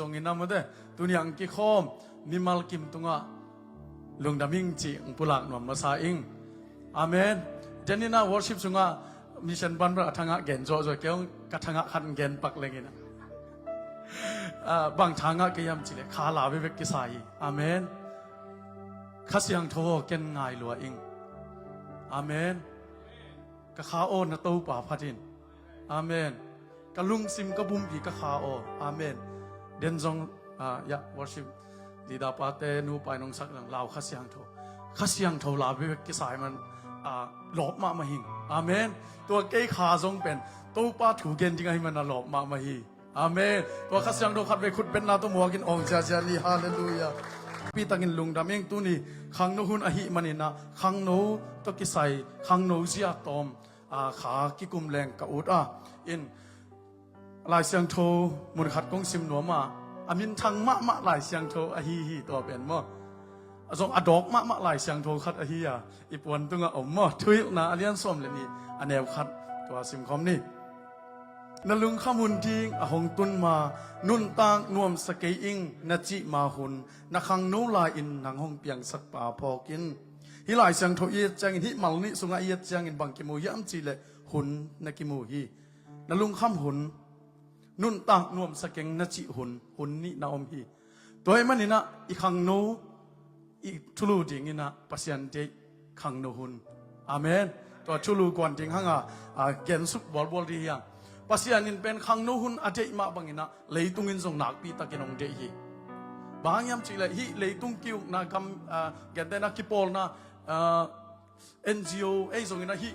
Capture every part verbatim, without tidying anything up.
Zong in a mute, tuni ang kikhawm mimal kim tungah lungdam ing cih ang pulak nuam masa ing. Amen. Deninah worship sungah mission ban a thangah gen zawhzawh kei ong, ka thangah khat gen pak leng in a, bang thangah kei hiam cileh kha la vevek kisa hi. Amen. Kha Siangtho aw, ken ngai lua ing. Amen. Ka kha aw, na Topa phat in. Amen. Ka lungsim ka bumpi ka kha aw. Amen. Den zong, ah, ya, worship leader pate nupa in ong sak lang lau Kha Siangtho. Kha Siangtho la vevek kisai man, ah, lawp mahmah hing. Amen. Tua kei kha zong pen Topa thu gen ding ahi man a lawp mahmah hi. Amen. Tua Kha Siangtho khat vei khut betna tawh muakin awng ziazia ni. Halleluiah. Pi takin lungdam ing. Tuni khangno hun ahih maninah khangno tawh kisai khangno zia tawm, a, kha kikum leng ka ut a. In Lai Siangtho mun khat kong sim nuam a, a minthang mahmah Lai Siangtho ahi hi tua pen maw. A zong a dawk mahmah Lai Siangtho khat ahi a, i puan tungah om maw. Thuhilhna a lian sawm le nih, a neu khat, tua simkhawm ni. Na lungkham hun ding a hong tun ma, nuntak nuamsa kei ing na cih ma hun, na khangno lai-in nang hong piangsak pa phawk in. Hih Lai Siangtho i et ciangin, hih mal nih sungah i et ciangin bang kimu hiam cihleh hun na kimu hi. Na lungkham hun, nuntak nuamsa keng na cih hun, hun nih na om hi. Tua ahih maninah i khangno i thulu dinginah Pasian deih khangno hun. Amen. Tua thulu guan ding hanga, a, gensuk bualbual ding hiang. Pasian in pen khangno hun a deih mah banginah leitung in zong nakpi takin hong deih hi. Bang hang hiam cihleh hih leitung ki-ukna gam, a, gentehna kipawlna, a, N G O ei zongin ahi,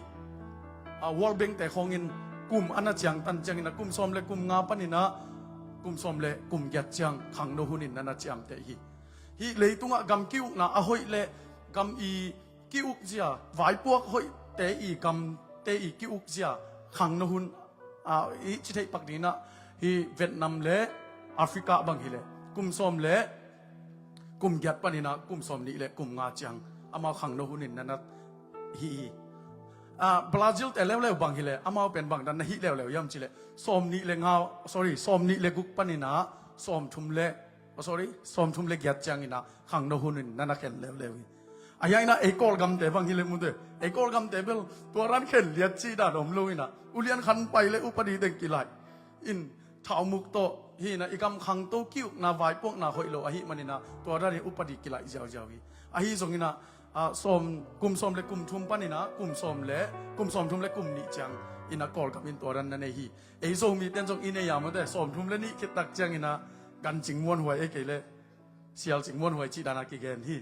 a, World Bank te khawngin kum a na ciangtan ciangin a kum sawm le kum nga paninah kum sawm le kum giat ciang khangno hunin na na ciamteh hi. Hih leitungah gam ki-ukna a hoih le gam i ki-ukzia, vaipuak hoihte i gamte i ki-ukzia khangno hun, a, i ci theih pak dinginah hih Vietnam le Africa bang hileh kum sawm le kum giat paninah kum sawm nih le kum nga ciang amau khangno hunin na na hi hi. A, Brazil te leuleu bang hileh amau pen bangdan na hih leuleu hiam cihleh sawm nih le nga, sorry, sawm nih le guk paninah sawm thum le, oh, sorry, sawm thum le giat cianginah khangno hunin na na khen leuleu hi. A hianginah ei Kawlgamte bang hileh mute, ei Kawlgamte bel tua ran khen liat cih dan om loinah ulian khan pai le upadi teng kilaih in thaumuk tawh hinah i gam khangto ki-ukna vaipuakna hoih lo ahih maninah tua dan i upadi kilaih ziauziau hi. Ahi zonginah, a, sawm, kum sawm le kum thum paninah kum sawm le kum sawm thum le kum nih ciang inah Kawlgam in tua dan na nei hi. Ei Zomite in zong i nei a mute, sawm thum le nih khit tak cianginah gancing muanhuai ei kei le sialcing muanhuai cih dana kigen hi.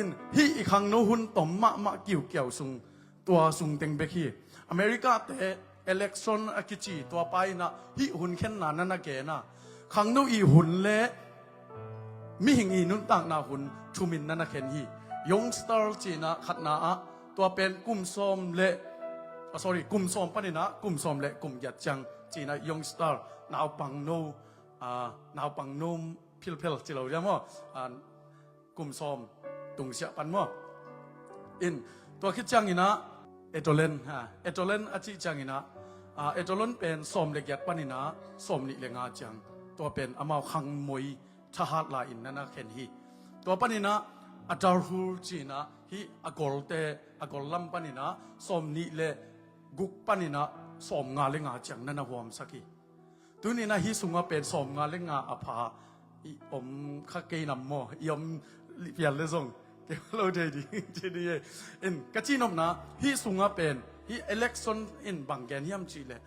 In hih i khangno hun tom mahmah kiukiau sung, tua sung teng bek hi. America te election a kici tua pa inah hih hun khenna na na gen a, khangno i hun le mihing i nuntakna hun thumin na na khen hi. Youngster cinah khatna ah tua pen kum sawm le, ah, sorry, kum sawm paninah kum sawm le kum giat ciang cinah youngster, naupang no, ah, naupang no philphel ci lo dia maw? Ah, kum sawm tungsiah pan maw? In tua khit cianginah Etolen, ha, Etolen a cih cianginah, ah, Etolen pen sawm le giat paninah sawm nih le nga ciang tua pen amau khangmoi thahat lai-in na na khen hi. Tua paninah Adulthood cinah hih a golte, a gol lam paninah sawm nih le guk paninah sawm nga le nga ciang na na huamsak hi. Tuninah hih sungah pen sawm nga le nga a pha i om kha kei nam maw, i om pial le zong kei lo thei ding ci ding e. In ka cihnopna hih sungah pen hih election in bang gen hiam cihleh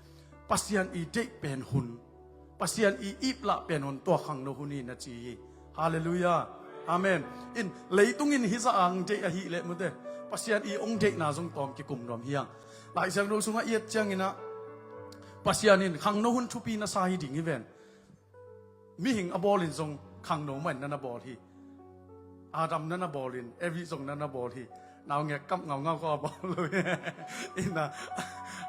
Pasian i deih pen hun, Pasian i iplah pen hun tua khangno hun hi na ci hi. Halleluiah. Amen. In leitung in hih zah ang deih ahileh mute, Pasian i ong deihna zong tawm kikum nuam hiang. Lai Siangtho sungah i et cianginah Pasian in khangno hun thupi na sa hi ding hi ven. Mihing a bawlin zong khangno mah in na na bawl hi. Adam na na bawlin Evi zong na na bawl hi. Naungek kap ngaungau khaw a bawl lo hi. Inah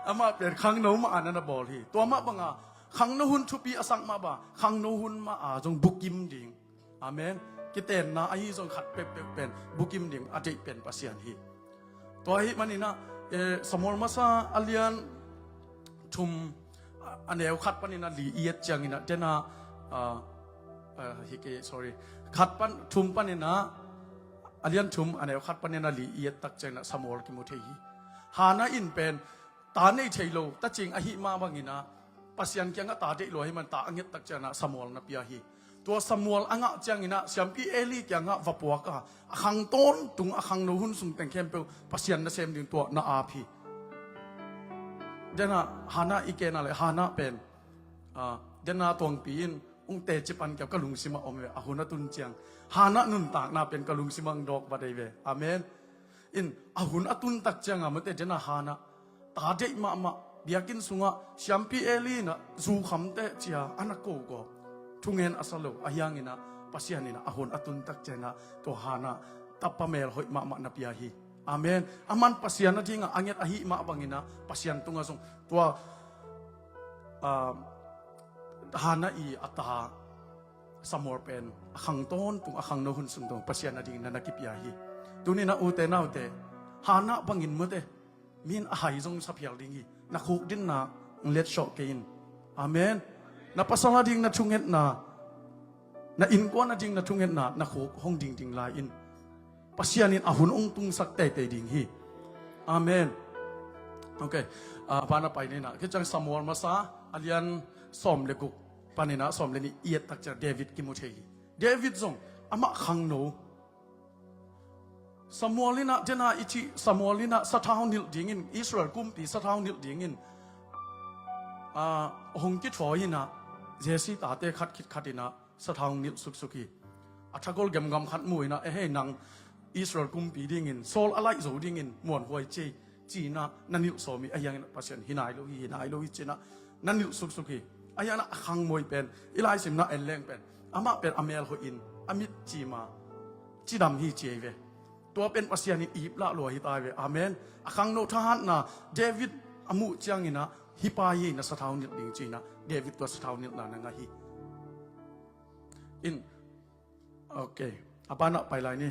amah pen khangno mah a na na bawl hi. Tua mah banga khangno hun thupi a sak mah ba khangno hun mah a zong bukim ding. Amen. Kitenna ahi zong khat peuhpeuh pen bukim ding a deih pen Pasian hi. Tua ahih maninah, eh, Samuel masa a lian thum, a, a neu khat paninah li i et cianginah dena, ah, Ah, hi kei, sorry. Khat pan, thum panin ah, a lian thum, a neu khat panin a li i et tak ciangin ah Samuel kimu thei hi. Hannah in pen ta nei thei lo, ta cing ahih mah bangin ah Pasian kiangah ta deih lua ahih man ta a nget tak ciangin ah Samuel na pia hi. Tua Samuel a ngah ciangin ah siampi Eli kiangah va puak a, a khang tawntung, a khangno hun sung teng khempeuh Pasian nasem ding tua na ap hi. Denah Hannah i ken a leh Hannah pen, ah, denah tuangpi in ung teci pan kiam ka lungsim ah om ve, a hun a tun ciang. Hannah nuntakna pen ka lungsim ah ung dawk va dei ve. Amen. In a hun a tun tak ciangah mate denah Hannah ta deih mahmah, biakinn sungah siampi Eli in ah zukhamte cia a na kogawp, thungen a sa lo, ahi hangin ah Pasian in ah a hun a tun tak ciangah tua Hannah tapa mel hoih mahmah na pia hi. Amen. Aman Pasian a dingah a nget ahih mah bangin ah Pasian tungah zong tua, ah, Hannah i a ta Samuel pen a khang tawntung, a khangno hun sung tung Pasian a dingin na na kipia hi. Tunin ah ute naute, Hannah bangin mate, min a hai zong sa phial ding hi. Na khukdinna ung letsawh kei in. Amen. Na pasal a ding na thungetna, na innkuan a ding na thungetna, na khuk hong dingding lai in Pasian in a hun ung tungsak teitei ding hi. Amen. Ok. Ah, a ban a pai ni in ah, khit ciang Samuel masa a lian sawm le guk panin ah sawm le nih i et tak ciang David kimu thei hi. David zong amah khangno. Samuel in ah, denah i cih Samuel in ah sathau nilh dingin, Israel kumpi sathau nilh dingin, ah, hong kithawi in ah, Jesse tate khat khit khat in ah sathau nilh suksuk hi. A thagol gemgam khat mu in ah, "Eh, hei, nang Israel kumpi dingin, Saul a laih zo dingin muanhuai ci ei," ci in ah na nilh sawm hi. Ahi hangin ah Pasian, "Hi nai lo hi, hi nai lo hi," ci in ah na nilh suksuk hi. Ahi hangin ah a khangmoi pen, i laisimna en leng pen, amah pen a mel hoih in, a mit cima, cidam hi ci ei ve. Tua pen Pasian in ip lah lua hi ta ei ve. Amen. A khangno thahatna David a muh ciangin ah, "Hih pa hi na sathau nilh ding," ci in ah David tua sathau nilhna na ngah hi. In, ok. A ban ah pai lai ni.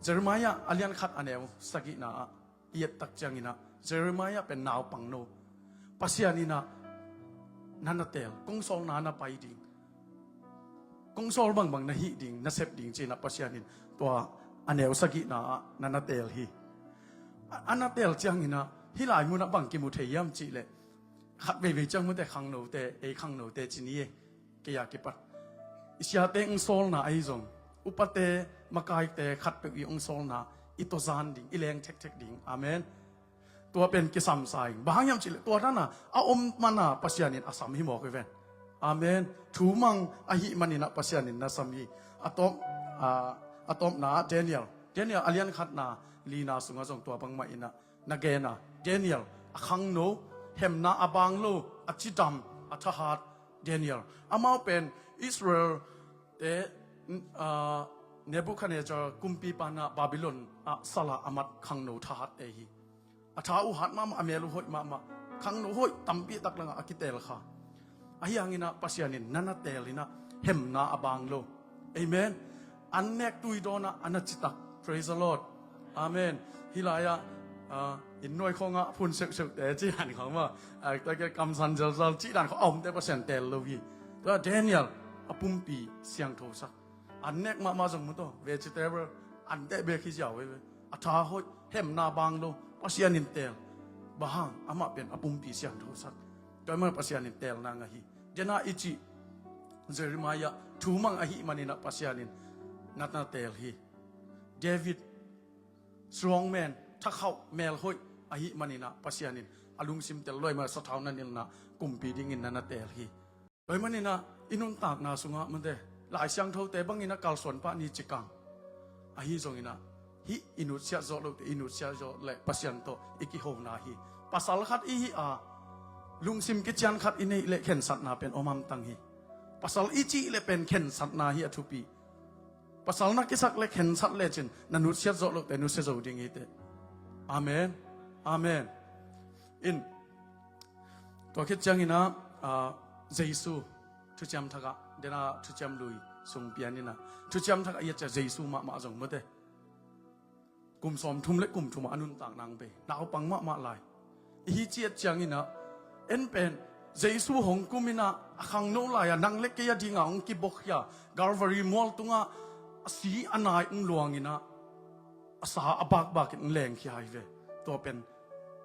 Jeremiah a lian khat a neu sagihna ah i et tak ciangin ah Jeremiah pen naupangno. Pasian in ah na na teel, kong sawlna na pai ding, kong sawl bangbang na hih ding, na sep ding ci in ah Pasian in tua a neu sagihna ah na na teel hi. A, a na teel ciangin ah hih lai mun ah bang kimu thei hiam cih leh, khat veivei ciang mate khangnote, ei khangnote ci ni e. Kei a kipat i siate ung sawlna ahi zong, upate, makaite khatpeuh i ung sawlna i tawzan ding, i leng thekthek ding. Amen. Tua pen kisamsa ing. Bang hang hiam cih leh tua dan a a om man a Pasian in a sam hi mawk hi ven. Amen. Thu mang ahih manin ah Pasian in na sam hi. A tawp, a, a tawpna ah Daniel, Daniel a lian khatna lina sungah zong tua bangmah in ah na gen a, Daniel a khangno, hemna a baang lo, a cidam, a thahat Daniel. Amau pen Israel te, ah, Nebuchadnezzar kumpipa in ah Babylon ah sal a a mat khangno thahatte hi. A tha uh hat mahmah, a mel uh hoih mahmah, khangno hoih tampi tak langah a kiteel kha. Ahi hangin ah Pasian in na na teel in ah hemna a baang lo. Amen. An nek tui dawn ah a na citak. Praise the Lord. Amen. Hih lai ah, ah, inn nuai khawng ah phun seuhseuhte cih dan khawng maw, ah, tua ke kamsan zelzal cih dan khawng a omte Pasian teel lo hi. Tua Daniel a pumpi siangthosak. An nek mahmah zong mu tawh, vegetable, an teh bek hi ziau veve. A tha hoih, hemna baang lo, Pasian in teel. Bang hang, amah pen a pumpi siangthosak. Tua ahih manin Pasian in teelna ngah hi. Dena i cih Jeremiah thu mang ahih manin ah Pasian in na na teel hi. David, strong man, thakhauh, melhoih ahih manin ah Pasian in a lungsim tel lo ahih manin sathau na nilhna kumpi dingin na na teel hi. Tua ahih manin ah i nuntakna sungah mate, Lai Siangthote bangin ah kalsuan pah ni ci kang. Ahi zongin ah hih i nutsiat zawh lote i nutsiat zawh leh Pasian tawh i kihona hi. Pasal khat i hih a, lungsim kician khat i neih leh khensatna pen om hamtang hi. Pasal i cih leh pen khensatna hi a thupi. Pasal na kisak leh khensat lecin na nutsiat zawh lote nusia zo ding hi teh. Amen. Amen. In, tua khit ciangin ah, ah, Jesu, Thuciam Thak ah, dena Thuciam Lui sung pian in ah, Thuciam Thak ah i et ciang Jesu mahmah zong mate, kum sawmthum leh kum thum ah a nuntak nang bei, naupang mahmah lai. I hih ciat ciangin ah, en pen, Jesu hong kum in ah, A khangno lai-a nang le kei a dinga hong kibawkkhia, Calvary mual tungah a si a nai hong luanginah a sa a bakbakin hong lengkhia hi ve. Tua pen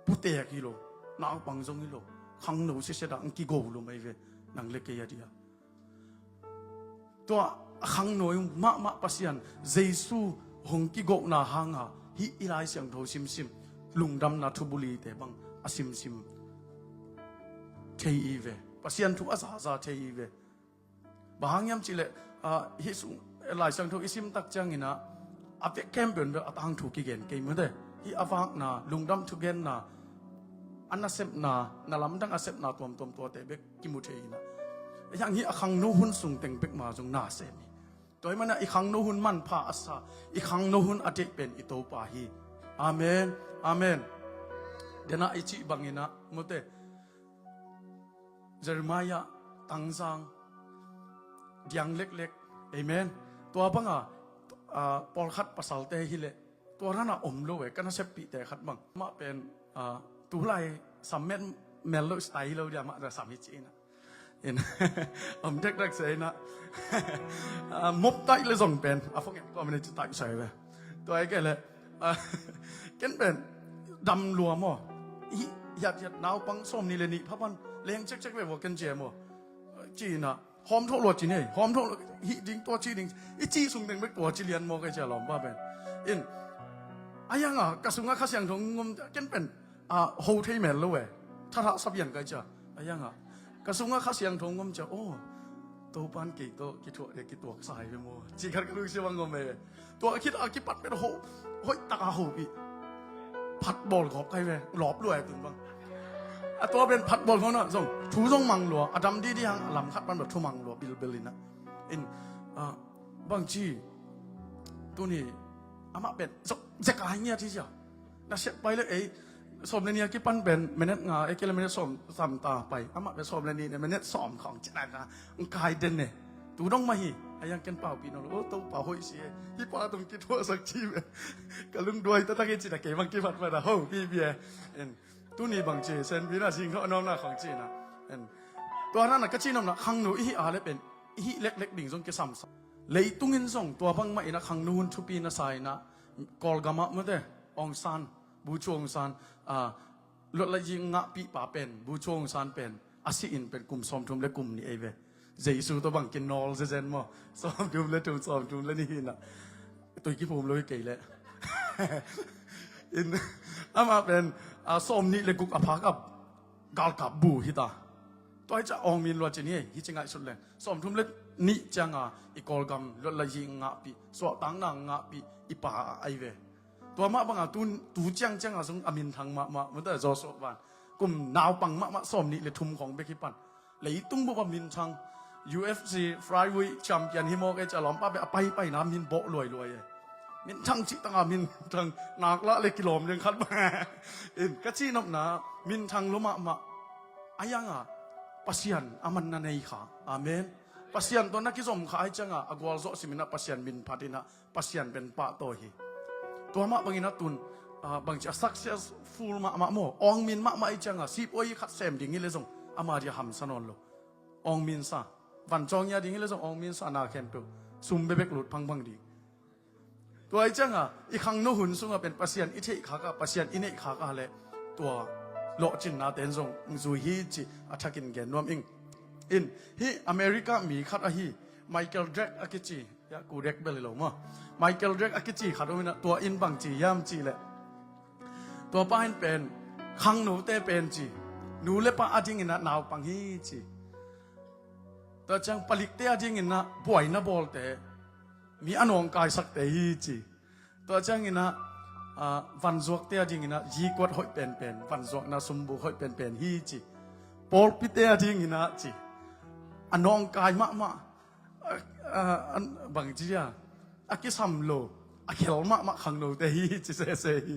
putek hi lo, naupang zong hi lo, khangno siasia dah hong kigo lum ahi ve, nang le kei a dia. Tua a khangno mahmah Pasian Jesu hong kigohna hanga hih i Lai Siangtho simsim lungdamna thubulite bang a simsim thei i ve. Pasian thu a zaza thei i ve. Bang hang hiam cihleh, ah, hih sung, Lai Siangtho i simtak cianginah a vek khempeuh in bel a tangthu kigen kei mate. Hih a vakna, lungdam thugenna, a nasepna, na lamdang a sepna tuamtuam tuate bek kimu thei inah. Hiang hih a khangno hun sung teng bek ma zong na sem hi. Tua hi manah i khangno hun manpha a sa, i khangno hun a deih pen i Topa hi. Amen. Amen. Denah i cih banginah mute, Jeremiah, Tangzang, Diang Leklek. Amen. Tua banga, ah, pawlkhat pasalte hileh tua rana om lo e, ka naseppihte khat bang. Mah pen, ah, tulai sam met mel lo style lo dia mah sam hi ci inah. In, om dekdek se inah. Ah, mop taih le zong pen a phone tua mene ci taih sai ve. Tua ai ke le, ah, ken pen dam lua maw. Hi, hiat hiat naupang sawm nih le nih phapan leng cekcek ve vua ken cia maw. Ci inah hawm thawh lua ci nei, hawm thawh lua, hih ding tua ci ding. I ci sung teng bek tua ci lian maw kai cia lawmpa pen. In, a hianga ka sunga Kha Siangtho ngom ken pen, ah, ho thei mel lo e. Thathah sabian kai cia. A hianga ka sunga Kha Siangtho ngom cia, oh, Topan kei tawh kithuah dia kituak sai ve maw. Ci khat ka lungsim a ngom e. Tua khit a kipat pen ho, hoih taka hopih. Phat bawl gawp kai ve, lawp lua e tun bang. A tua pen phat bawl gawp na zong thu zong mang lua, a dam didi hang a lam khat pan bel thu mang lua bilbil inah. In, ah, bang ci, tuni amah pen zong zeka hi ngiat hi cia. Na sep pai le ei, sawm le nih a kipan pen minute nga, ei kei le minute sawm sam ta pai. Amah pen sawm le nih ne minute sawm khawng cina ka, ng kai den ne. Tu dong mah hi, a hiang ken paupi nawn lo, oh, Topa hoih si e. Hih pa tung kithuahsak ci ve. Ka lungduai taktak hi cina kei bang kiphat pai da, ho, pi, pi e. En, tuni bang ci, sen pi na sing khawh a nuamna khawng cina. En, tua nana ka ci nuamna khangno i hih a le pen, i hih leklek ding zong kisamsa. Leitung in zong tua bangmah inah khangno hun thupi na sa inah, Kawlgamah mute, Aung San, Bogyoke Aung San, ah, luat le yi ngahpihpa pen, Bogyoke Aung San pen a si in pen kum sawmthum le kum nih ei ve. Jesu tawh bang kinawl zezen maw? Sawmthum le thum, sawmthum le nih hi inah. Tui kiphum lo hi kei leh. In, amah pen, ah, sawm nih le guk a phak a galkap bu hi ta. Tua hi ciah Aung Min lua ci ni, hi ci ngaihsut leng. Sawmthum le nih cianga i Kawlgam luat le yi ngahpih, suahtakna ngahpih i pa a ai ve. Tua mah banga tu, tu ciangcianga zong a minthang mahmah, mute Joshua Van. Kum naupang mahmah sawm nih le thum khawng bek hi pan. Leitung bup a minthang, U F C flyweight champion hi mawk e cia lawmpa bek a paipaina min bawh luailuai e. Minthang cihtanga minthang naklah le kilawm leng khat bang. In, ka cihnopna minthang lua mahmah. A hianga Pasian a manna nei kha. Amen. Pasian tawh na kizom kha ai cianga a gualzawh siminah Pasian min phatinah Pasian pen pahtawi hi. Tua mah bangin a tun, ah, bangci a successful mahmah maw, Aung Min mahmah i cianga sipuai khat sem ding hi le zong ama dia hamsa nawn lo. Aung Min sa, vancawng ia ding hi le zong Aung Min sa na khempeuh sum bebek lut phangphang ding. Tua i cianga i khangno hun sunga pen Pasian i theih khaka, Pasian i neih khaka le tua lawhcinna ten zong zui hi ci a thakin gen nuam ing. In, hi America mi khat ahi Michael Drake a kici, ya, ku Drake bel hi lo maw. Michael Drake a kici khat om inah tua in bang ci hiam cih leh, tua pa in pen khangnote pen ci, nu le pa a dinginah naupang hi ci. Tua ciang palikte a dinginah buaina bawlte, mi a nawngkaisakte hi ci. Tua cianginah, ah, vanzuakte a dinginah yikuat hoih penpen, vanzuakna sumbuk hoih penpen hi ci. Pawlpite a dinginah ci, a nawngkai mahmah, ah, ah, bangci a, a kisam lo, a khel mahmah khangnote hi ci sese hi.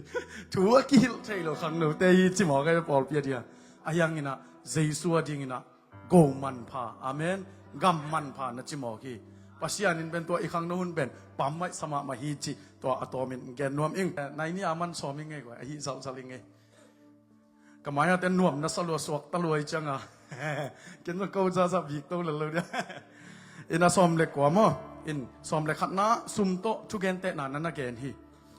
Thu a kihilh thei lo khangnote hi ci mawk a, pawlpi a dia. A hianginah Jesu a dinginah go manpha, amen, gam manpha na ci mawk hi. Pasian in pen tua i khangno hun pen pammaih sa mahmah hi ci, tua a tawmin gen nuam ing. Nai ni a man sawm ing ei, ahi zalzal ing ei. Ka mai-a ten nuam na sa lua, suakta lua i cianga Ken zong ko zaza bik to lel lo dia. Ina sawm le kua maw? In sawm le khatna sum tawh thugentehna na na gen hi.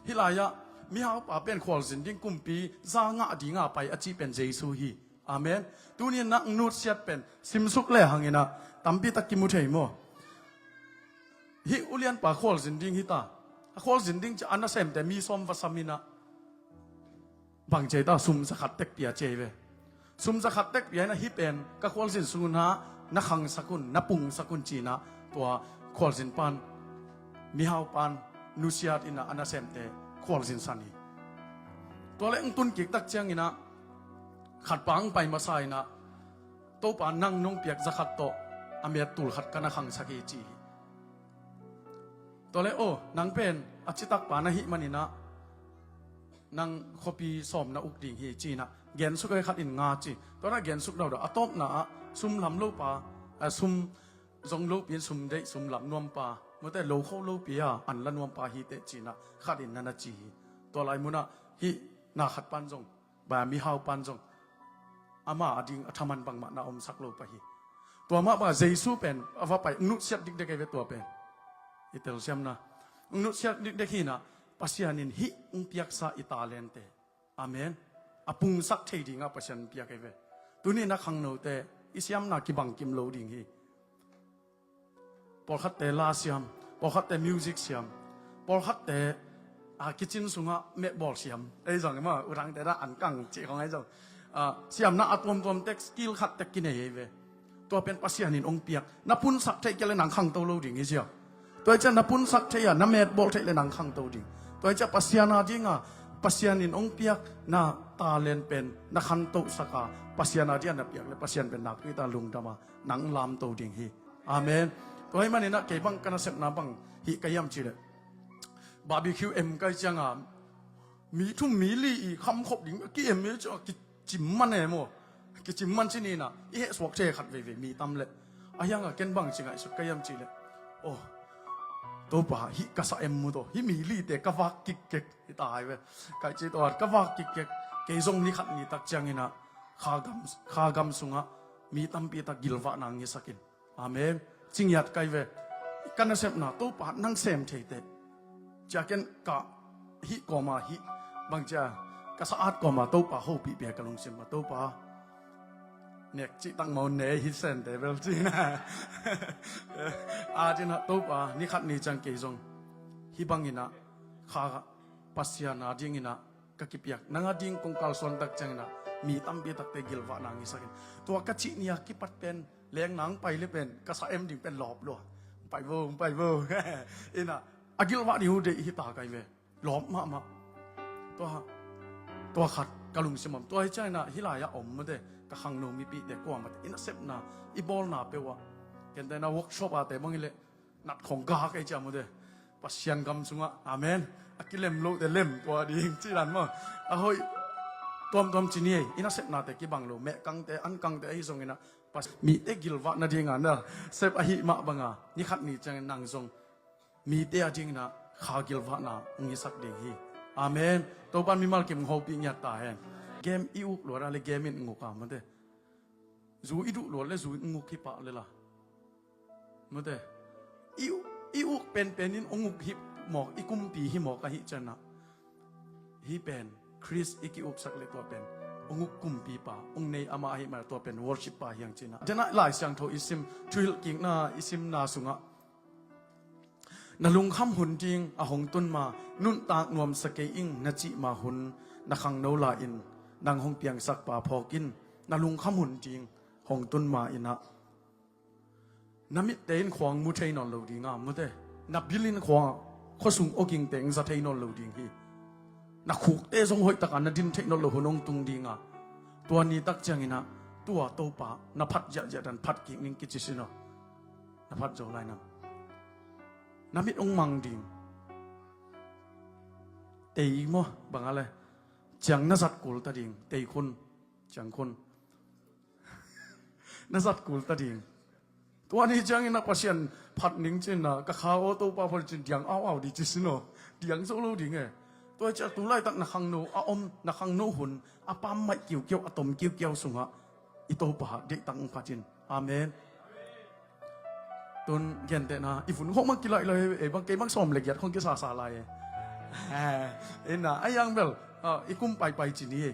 Hih lai-ah mihaupa pen khualzin ding kumpi za ngah dinga pai a cih pen Jesu hi. Amen. Tuni-in na nutsiat pen simsuk le hanginah tampi tak kimu thei maw? Hih ulianpa khualzin ding hita. A khualzin ding ci a nasemte mi sawm va saminah bang cei ta, sum zakhat tek pia cei ve. Sum zakhat tek pia inah hih pen ka khualzin sungah na khangsak un, na pungsak un cinah tua khualzin pan, mihau pan nusiat inah a nasemte khualzin san hi. Tua le ang tun kik tak cianginah khatpa ang pai masa inah Topa nang nong piak zakhat tawh a met tul khat ka na khangsak hi ci hi. Tua le aw nang pen a citakpa na hih maninah nang khuapi sawm na uk ding hi cinah gensuk a khat in nga ci. Tua na gensuk daudah a tawpna ah sum lam lopa, a sum zong lopi in sum deih sum lam nuampa, mute lo kho lopi a an la nuampa hi teh cinah khat in na na ci hi. Tua lai munah hih na khat pan zong ba mihau pan zong ama a ding a thaman bangmah na omsak lo pah hi. Tua mah bangah Jesu pen a va pai nutsiat dikdek ei ve tua pen. I telsiamna nutsiat dikdek hinah Pasian in hih ung piaksa i talente. Amen. A pungsak thei dingah Pasian piak ei ve. Tuni na khangnote i siamna kibangkim lo ding hi. Pawlkhatte la siam, pawlkhatte music siam, pawlkhatte a kitchen sungah mehbawl siam. Ei zong ima u dangte dah an kang cih khong ei zong siamna a tuamtuam tek skill khat tek kinei ei ve. Tua pen Pasian in ong piak. Na punsak theih kei le nang khangto lo ding hi sia. Tua hi ciah na punsak theih a na metbawl theih le nang khangto ding. Tua hi ciah Pasian a dinga Pasian in ong piak na talent pen na khantohsak a Pasian a dinga na piak le Pasian pen nakpi ta lungdam a nang lamto ding hi. Amen. Tua hi maninah kei bang ka nasepna bang hih ka hiam cihleh barbecue em kai cianga mi thum mi li i khamkhop ding ki em i cianga kicim man e maw? Kicim man ci ninah i hehsuak thei khat veivei mi tam leh a hianga ken bang ci ngaihsut ka hiam cihleh aw Topa hih ka sa em mu taw hih mi lite ka vak kikkek hi ta hai ve. Kai ci tawh ka vak kikkek kei zong ni khat ni tak cianginah kha gam, kha gam sungah mi tampi tak gilvahna ngisakin. Amen. Cingiat kai ve. Ka nasepna Topa nang sem theiteh. Cia ken ka hih kawma hih bang cia ka sa at kawma Topa hopih pia ka lungsim ma Topa. Nek cih tak mau ne hih sente bel cina. Atina Topa ni khat ni ciang kei zong hih banginah kha Pasian a dinginah ka kipiak nang a ding kong kalsuan tak cianginah mi tampi takte gilvahna ngisakin tua ka cih ni a kipat pen leng nang pai le pen ka sa em ding pen lawp lua. Pai vo, pai vo. Inah a gilvah ding uh deih hi ta kai ve. Lawp mahmah. Tua, tua khat ka lungsim om. Tua hi cianginah hih lai-ah om mate ka khangno mipihte kuamate inah sepna i bawlna peuh ah kentena workshop ate bang hileh nat khong gak ei ciah mute Pasian gam sungah amen. A kilem lote lem tua ding ci dan maw? A hoih tuamtuam ci ni ei. I nasepnate kibang lo mehkangte ankangte ahi zonginah mite gilvah nadinga na sep ahi mah banga ni khat ni ciangin nang zong mite a dinginah kha gilvahna ngisak ding hi. Amen. Topan mimal kim hopih ngiat ta hen. Game i uk luat a le game in nguk a mute. Zu i duh luat le zu in nguk hi pah le la. Mute i, i uk penpen in ong uk hi mawk i kumpi hi mawk ahi cianah hih pen Khrist i ki-uksak le tua pen ong uk kumpipa ong nei amah ahi mah tua pen worshippa hiang cinah. Denah Lai Siangtho i sim thuhilhkikna i simna sungah na lungkham hun ding a hong tun ma nuntak nuamsa kei ing na cih ma hun na khangno la in nang hong piangsakpa phawk in na lungkham hun ding hong tun ma inah na mitte in khuang mu thei nawn lo dinga mute na bil in khuang khuasung awgingte in za thei nawn lo ding hi. Na khukte zong hoihtaka na din theih nawn lo hun hong tung dinga tua ni tak cianginah tua Topa na phat ziahziah dan phat kik ning kici sinaw. Na phat zo lai nang na mit hong mang ding. Tei maw banga le ciang na zat kul ta ding tei khun ciang khun na zat kul ta ding. Tua ni ciangin a Pasian phat ning cinna ka kha aw Topa phat cin diang au au di ci sinaw. Diang zo lo ding e. Tua ciah tu laitak na khangno a om na khangno hun a pam maih kiukiau a tom kiukiau sungah i Topa deihtak hong phatin. Amen. Tun gentehna i vun khawng bang kilaih lo hi, ei bang kei bang sawm le giat khawng kisasa lai hi. Inah a hiang bel i kum paipai ci ni hi.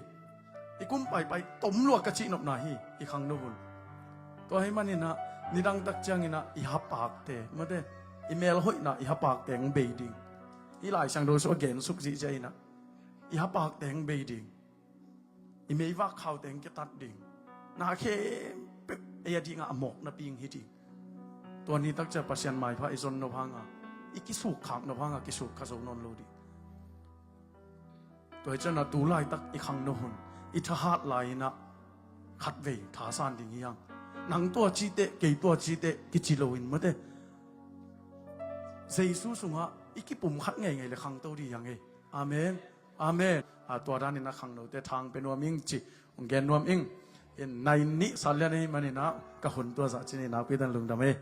I kum paipai tom lua ka cihnopna hi, i khangno hun. Tua hi maninah nidangtak cianginah i hapakte mate, i melhoihna i hapakte hong bei ding. I Lai Siangtho sung a gensuk zihziah inah i hapakte hong bei ding. I meivak khaute hong kitat ding. Na khempeuh ei a dingah a mawkna ping hi ding. Tua nitak ciah Pasian maipha i zon nop hanga, i kisukkhak nop hanga kisukha zo nawn lo ding. Tua hi cianah tu laitak i khangno hun, i thahat lai-inah khatvei thasan ding hi hang. Nang tua citeh kei tua citeh kici loin mate, Jesu sungah i kipumkhat ngeingei le khangto ding hi hang ei. Amen. Amen. A tua danin a khangnote thang pe nuam ing ci hong gen nuam ing. In nai nih sat lian ahih maninah ka hun tua zah cinin nakpi tan lungdam ei.